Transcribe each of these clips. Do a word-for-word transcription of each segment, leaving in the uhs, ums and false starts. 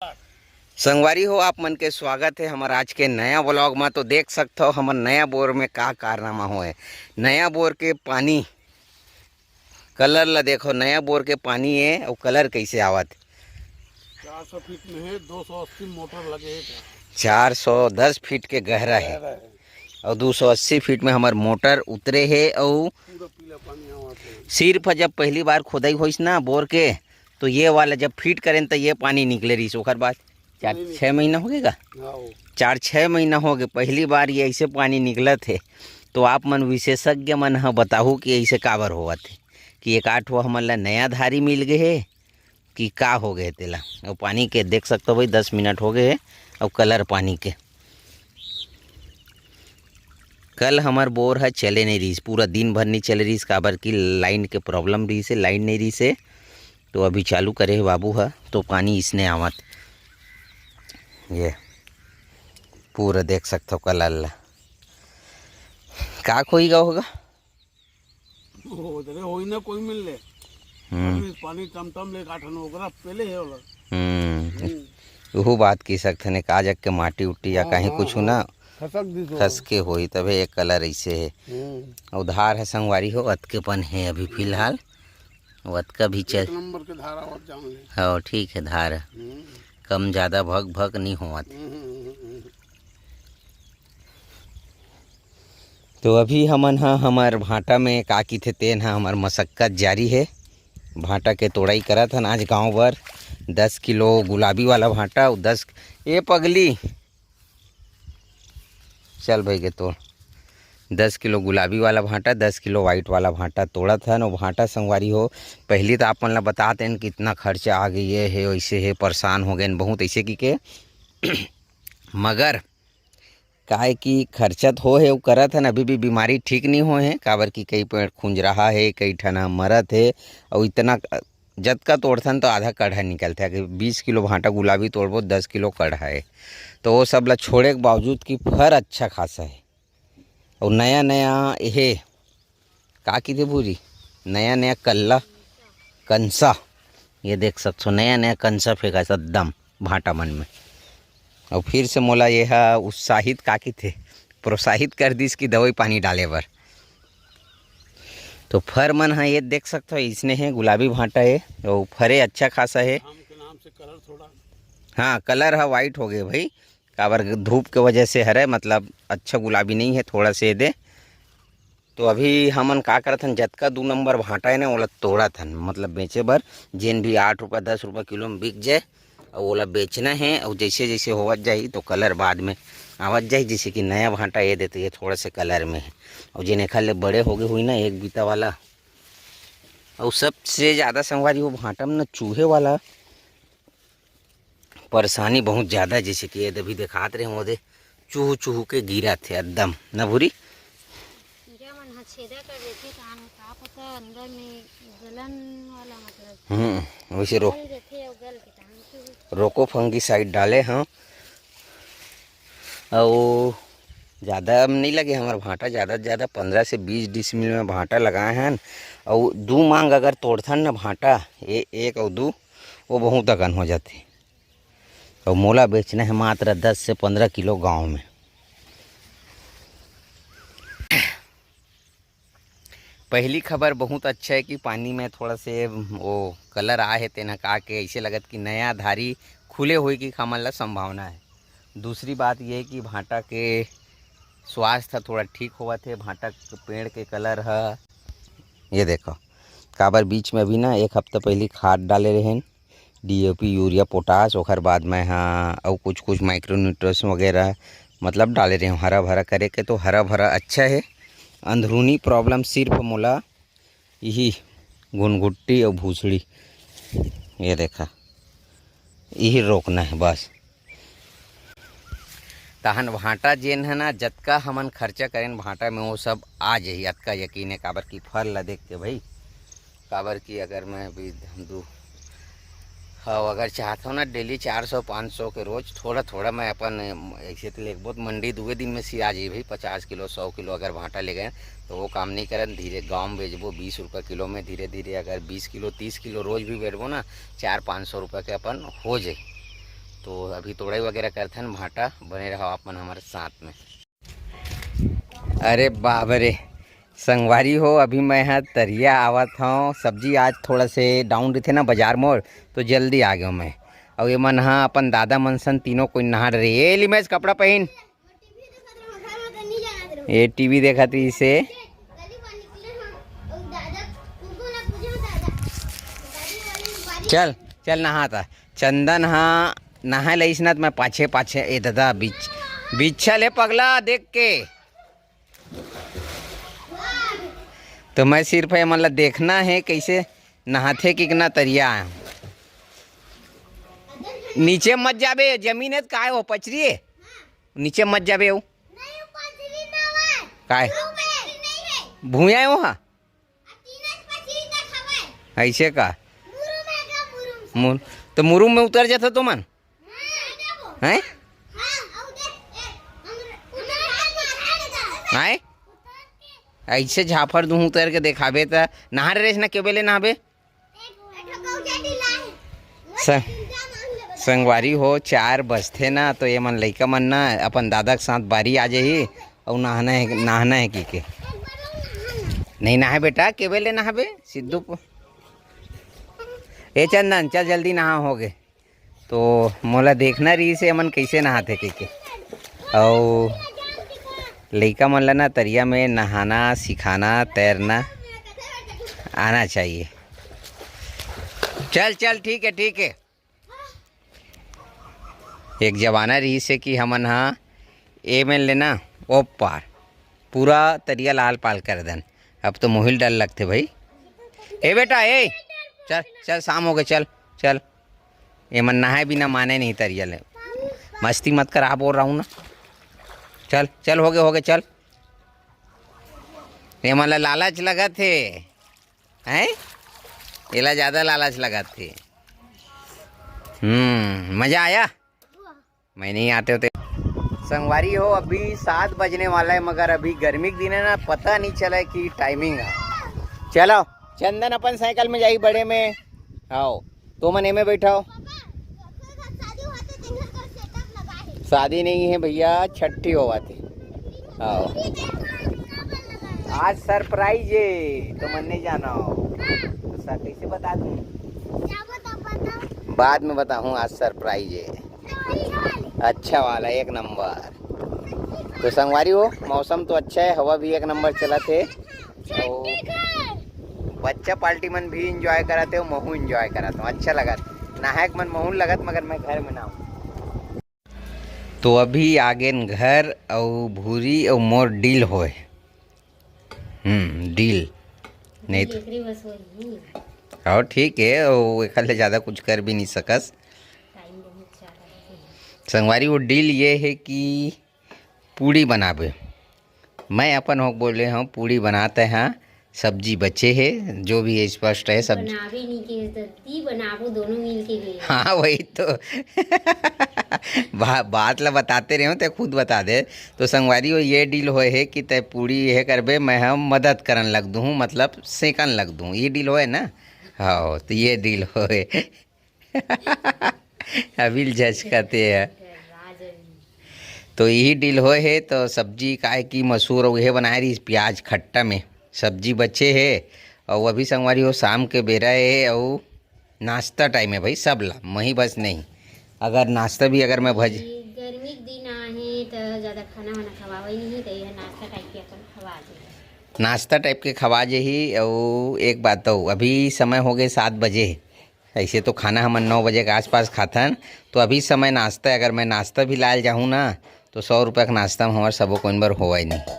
संगवारी हो, आप मन के स्वागत है हमर आज के नया व्लॉग में। तो देख सकथो हमर नया बोर में का कारनामा होए। नया बोर के पानी, कलर ला देखो, नया बोर के पानी है और कलर कैसे आवत। चार सौ फीट में है, दो सौ अस्सी मोटर लगे है। चार सौ दस फीट के गहरा है। गहरा है। और दो सौ अस्सी फीट में हमर मोटर उतरे है और पूरा पीला पानी आवत है। सिर्फ जब पहली बार खोदाई होइस ना बोर के, तो ये वाला जब फिट करेन तो ये पानी निकले रहिस। ओकर बाद चार नहीं, नहीं। छः महीना हो गए का? हाँ, वो। चार छः महीना हो गए, पहली बार ये ऐसे पानी निकलत है। तो आप मन विशेषज्ञ मन ह बताहू कि ऐसे काबर होवत है, कि एक आठ वो हमन ला नया धारी मिल गए है कि का हो गए तेला। और पानी के देख सकते हो भाई, दस मिनट हो गए है। और कलर पानी के, कल हमर बोर ह चले नहीं रहिस, पूरा दिन भर नहीं चले रहिस, काबर कि लाइन के प्रॉब्लम रहिस है, लाइन नहीं रहिस है। तो अभी चालू करे हे बाबू ह, तो पानी इसने आवत। ये पूरा देख सकथो कलर ला। का खोई गा होगा? ओ, तेरे होई ना कोई मिल ले। हम्म। अभी पानी टमटम ले काटन ओकरा पहले है वाला। हम्म। हम्म। उहू बात की सकथन, का जग के माटी उटी या हाँ, कहीं हाँ, कुछ हाँ। ना खसक दिस हो। खस के होई, तभे एक कलर ऐसे है। हम्म। और धार है संगवारी हो, अतके पन है अभी फिलहाल। वो अतका भी चल एक नंबर के धार आवत जान ले। हाँ, ठीक है धार। हम्म। कम ज़्यादा भक भक नहीं होवत। हम्म, हम्म, हम्म, हम्म। तो अभी हमन ह हमर भांटा में का किथे तेन ह हमर मशक्कत जारी है। भांटा के तोड़ाई करत हन आज गांव भर। दस किलो गुलाबी वाला भांटा अउ दस, ए पगली, चल भाई के तोड़। दस किलो गुलाबी वाला भांटा, दस किलो व्हाइट वाला भांटा तोड़त हन। अउ भांटा संगवारी हो, पहली तो आप मन ला बतात हन कितना खर्चा आ गई है, वैसे है परेशान हो गए बहुत ऐसे की के। मगर काहे कि खर्चा तो हो हे, अउ करत हन, अभी भी बीमारी ठीक नहीं होए हे, काबर कि कई पेड़ खुंजराहा हे, कई ठना मरत हे, अउ इतना जतका तोड़थन तो आधा कढ़ा निकलथे। अगर बीस किलो भांटा गुलाबी तोड़बो, दस किलो कढ़ा हे, तो वो सब ला छोड़े के बावजूद कि फर अच्छा खासा हे। अउ नया नया हे का किथे भूरी, नया नया कल्ला, कंसा, ये देख सकथो, नया नया कंसा फेंकाइस एकदम भांटा मन में। अउ फिर से मोला ये हा उत्साहित का किथे, प्रोत्साहित कर दिस कि दवाई पानी डाले बर। तो फर मन हा ये देख सकथो, इसने हे गुलाबी भांटा हे, अउ फरे अच्छा खासा हे। आम के नाम से कलर थोड़ा। हाँ, कलर हा व्हाइट हो गए भाई, काबर धूप के वजह से हरे, मतलब अच्छा गुलाबी नहीं है, थोड़ा से दे। तो अभी हमन का करत हन, जतका दू नंबर भांटा है ना, ओला तोड़त हन, मतलब बेचे बर, जेन भी आठ रुपया, दस रुपया किलो में बिक जाए, अउ ओला बेचना है। अउ जैसे जैसे होवत जाही तो कलर बाद में आवत जाही। जैसे कि नया भांटा ये देते, ये थोड़ा से कलर में है, अउ जेन एखर ले बड़े हो गए हुई ना एक बीता वाला, अउ सबसे ज़्यादा संगवारी हो भांटा में ना चूहे वाला परेशानी बहुत ज्यादा, जैसे कि ये अभी देखात रहे ओदे चूहू चूहू के गिरत हे एकदम, ना भूरी? कीरा मन ह छेदा कर देथे, तहान का पता अंदर में गलन वाला, मतलब हम्म, वैसे रो-, गल जथे अउ गल के तहान चूहू। रोको फंगीसाइड डाले हन, अउ ज्यादा नहीं लगे हमर भांटा, ज्यादा से ज्यादा पंद्रह से बीस डिसमिल में भांटा लगाए हन, अउ दू मांग अगर तोड़थन ना भांटा, ए-, एक अउ दू, वो बहुत अकन हो जाथे। अउ मोला बेचना है मात्र दस से पंद्रह किलो गांव में। पहली खबर बहुत अच्छा है कि पानी में थोड़ा से वो कलर आए है, तेना का के ऐसे लगत कि नया धारी खुले हुए की हमन ला संभावना है। दूसरी बात ये है कि भांटा के स्वास्थ्य थोड़ा ठीक होवत है, भांटा के पेड़ के कलर ह। ये देखो, काबर बीच में अभी ना एक हफ्ता पहली खाद डाले रहेन, डीएपी, यूरिया, पोटाश, ओखर बाद मैं हाँ अउ कुछ कुछ माइक्रोन्यूट्रिएंट्स वगैरह मतलब डाले रहे हूँ हरा भरा करे के, तो हरा भरा अच्छा है। अंदरूनी प्रॉब्लम सिर्फ मोला यही घुनघुट्टी अउ भूसड़ी, ये देखा, यही रोकना है बस। तहन भांटा जेन है ना, जतका हमन खर्चा करेन भांटा में, वो सब आ जाही, अतका यकीन है। काबर कि फर ला देख के भाई, काबर कि अगर मैं अभी हम दू, हाँ, अगर चाहत हूँ ना डेली चार सौ पाँच सौ के रोज थोड़ा थोड़ा मैं अपन ऐसे तो लेगबो तो मंडी दुए दिन में सिया जाही भाई, पचास किलो सौ किलो अगर भांटा ले गए तो वो काम नहीं करन। धीरे गाँव में बेचबो बीस रुपये किलो में, धीरे धीरे अगर बीस किलो तीस किलो रोज भी बेचबो ना, चार पाँच सौ रुपये के अपन हो जाए। तो अभी तोड़ाई वगैरह करथन, भाटा बने रहो आप मन हमारे साथ में। अरे बाप रे संगवारी हो, अभी मैं ह तरिया आवत हूँ। सब्जी आज थोड़ा से डाउन रहिथे ना बाजार मोर, तो जल्दी आ गयो मैं। अउ ये मन ह अपन दादा मन सन तीनों कोई नहा रहे। ए लिमेश, कपड़ा पहन। ये टीवी देखत रहिस हे। चल चल नहाता। चंदन हा नहाए लइस ना, त मैं पाछे पाछे, ए दादा, बिच बिच्छा ले पगला देख के। तो मैं सिर्फ ये मन ला देखना है कैसे नहाथे कि ना तरिया। नीचे मत जाबे, जमीन है त काय हो पचरी है? नीचे मत जाबे हो। काय? भूया हो हा। ऐसे का? मुर तो मुरुम में उतर जाता तुमन। हैं? आए? ऐसे झाफर दूहूं उतर के देखाबे त नहा रहे ना, के बेले नहाबे? स-, संगवारी हो, चार बजथे ना, तो ये मन लइका मन ना अपन दादा के साथ बारी आ जाही, अउ नहाना है, नहाना है की के। नहीं नहाए बेटा, के बेले नहाबे? सिद्धू प-, ए चंदन, चल जल्दी नहा, हो गे। तो मोला देखना रहिस हे, एमन कइसे नहाथे कहिके। अउ लइका मन ला ना तरिया में नहाना, सिखाना, तैरना आना चाहिए। चल, चल, ठीक है, ठीक है। एक जमाना रहिस हे कि हमन हा ए में लेना, ओ पार, पूरा तरिया लाल पाल कर देन। अब तो मोहिल डर लगथे भाई। ए बेटा, ए, चल, चल, शाम हो गए, चल, चल। एमन नहाए बिना माने नहीं तरिया ले। मस्ती मत कर, आप बोल रहा हूँ ना। चल, चल, हो गए, हो गए, चल। एमन ला लालच लगत हे, हैं? एला ज्यादा लालच लगत हे। हम्म, मजा आया? मैं नहीं आते होते। संगवारी हो, अभी सात बजने वाला है, मगर अभी गर्मी के दिन है ना, पता नहीं चला है कि टाइमिंग है। चलो, चंदन अपन साइकिल में जाई बड़े में। आओ, तो मन एमे बैठाओ। शादी नहीं है भैया, छठी होवा थे। आओ, आज सरप्राइज है, तो मन नहीं जाना हो। तो सर कैसे बता दूँ? बाद में बताहूँ, आज सरप्राइज है। अच्छा वाला, एक नंबर। तो संगवारी हो, मौसम तो अच्छा है, हवा भी एक नंबर चलत हे। अउ बच्चा पार्टी मन भी एंजॉय करत हे, महू एंजॉय करत हूँ, अच्छा लगत। नहायक मन महू लगत, मगर मैं घर में ना हूँ। तो अभी आगेन घर, अउ भूरी अउ मोर डील होए। हम्म, डील। नहीं तो एकरे बस वही। और ठीक है, वो एकर ले ज़्यादा कुछ कर भी नहीं सकस। टाइम बहुत ज़्यादा है। संगवारी, वो डील ये है कि पूड़ी बनाबे। मैं अपन होक बोले हूँ, पूड़ी बनाते हैं, सब्जी बचे है, जो भी है स्पष्ट है, सब्जी बनाबे नहीं के, तो ती बनाबो, दोनों मिल के गए। हाँ, वही तो। बा-, बात ला बताते रहे हो, ते खुद बता दे। तो संगवारी हो, ये डील होए है कि तै पूड़ी ये करबे, मैं हम मदद करन लग दूँ, मतलब सेकन लग दूँ, ये डील होए ना। हाँ, तो ये डील होए। अभी जज कहते हैं। तो यही डील होए है। तो सब्जी, काहे कि मसूर अउ ये बनाए रही प्याज खट्टा में, सब्जी बचे है। और अभी संगवारी हो, शाम के बेरा है, और नाश्ता टाइम है भाई, सब ला, मही बस नहीं। अगर नाश्ता भी, अगर मैं भज ये गर्मी के दिन आहे, तो ज़्यादा खाना वाना खवावे नहीं, तो यह नाश्ता टाइप के अपन खवा दे। नाश्ता टाइप के खवा जेही। अउ एक बात तो, अभी समय हो गए सात बजे, ऐसे तो खाना हमन नौ बजे के आसपास खाथन, तो अभी समय नाश्ता है। अगर मैं नाश्ता भी लायल जाहूँ ना, तो सौ रुपया के नाश्ता में हमार सबो कोई बर होवय नहीं।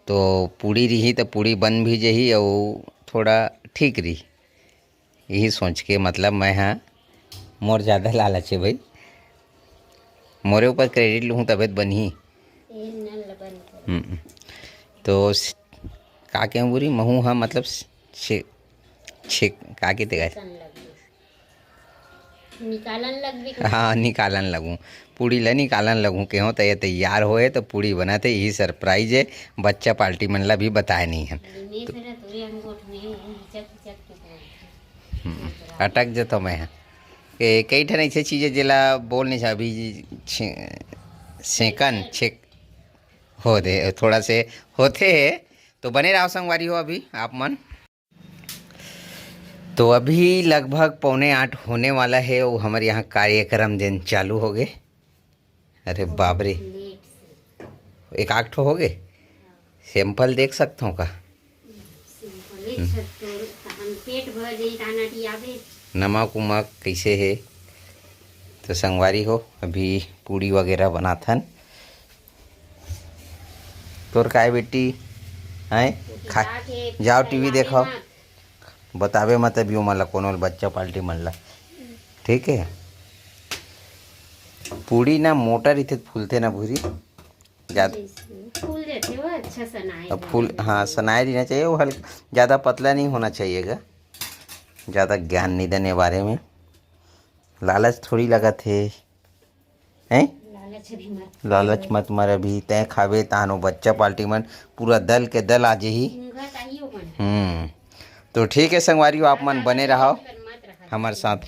तो पूड़ी रही, तो पूड़ी बन भी जही, अउ थोड़ा ठीक रही। यही सोच के, मतलब, मैं हाँ, मोर ज़्यादा लालच है भाई, मोरे ऊपर क्रेडिट लूँ तबे तो बनही। ए नल बन कर। हम्म। तो स-, का के बुरी महू हाँ, मतलब, छे, छे, का के तेगा? निकालन लगबे। हाँ, निकालन लगूँ, पूड़ी ला निकालन लगूँ। केहो तो ये तैयार होए तो पूड़ी बनाते, यही सरप्राइज है। बच्चा पार्टी मन ला भी बताए नहीं है। हम्म, अटक जतो मैं। ए, कई ठन ऐसे चीज हे जेला बोल नहीं सकय, अभी छे-, सेकन छेक हो दे, थोड़ा से होथे हे। तो बने रहो संगवारी हो अभी आप मन। तो अभी लगभग पौने आठ होने वाला हे, वो हमर यहाँ कार्यक्रम जेन चालू हो गे। अरे बाप रे, एक आठ ठो हो गे। सैंपल देख सकथों का? सैंपल एक छत्तोर, तहन पेट भर जाई, काना टियाबे। नमक उमक कैसे हे? तो संगवारी हो, अभी पूड़ी वगैरह बनाथन। तोर काय बेटी? हैं? खा, खिला के जाओ, बतावे टीवी देखाओ। मत। बतावे मत अभी ओमन ला, कोनो बच्चा पार्टी मन ला। ठीक है, पूड़ी ना मोटा रहिथे त फूलथे ना भूरी। ज्यादा जैसे फूल जाथे वो अच्छा सनाए अब फूल, रहना हाँ, चाहिए। सनाए रहना चाहिए, वो हल्का, ज़्यादा पतला नहीं होना चाहिएगा। ज़्यादा ज्ञान नहीं देने बारे में, लालच थोड़ी लगत हे, हैं? लालच अभी मत लालच मत मर, अभी तय खाबे तहानो बच्चा पार्टी मन पूरा दल के दल आ जही। मुंगा ताई ओमन। हम्म, तो ठीक है संगवारी हो, आप मन बने रहो, मत रहा। हमारे साथ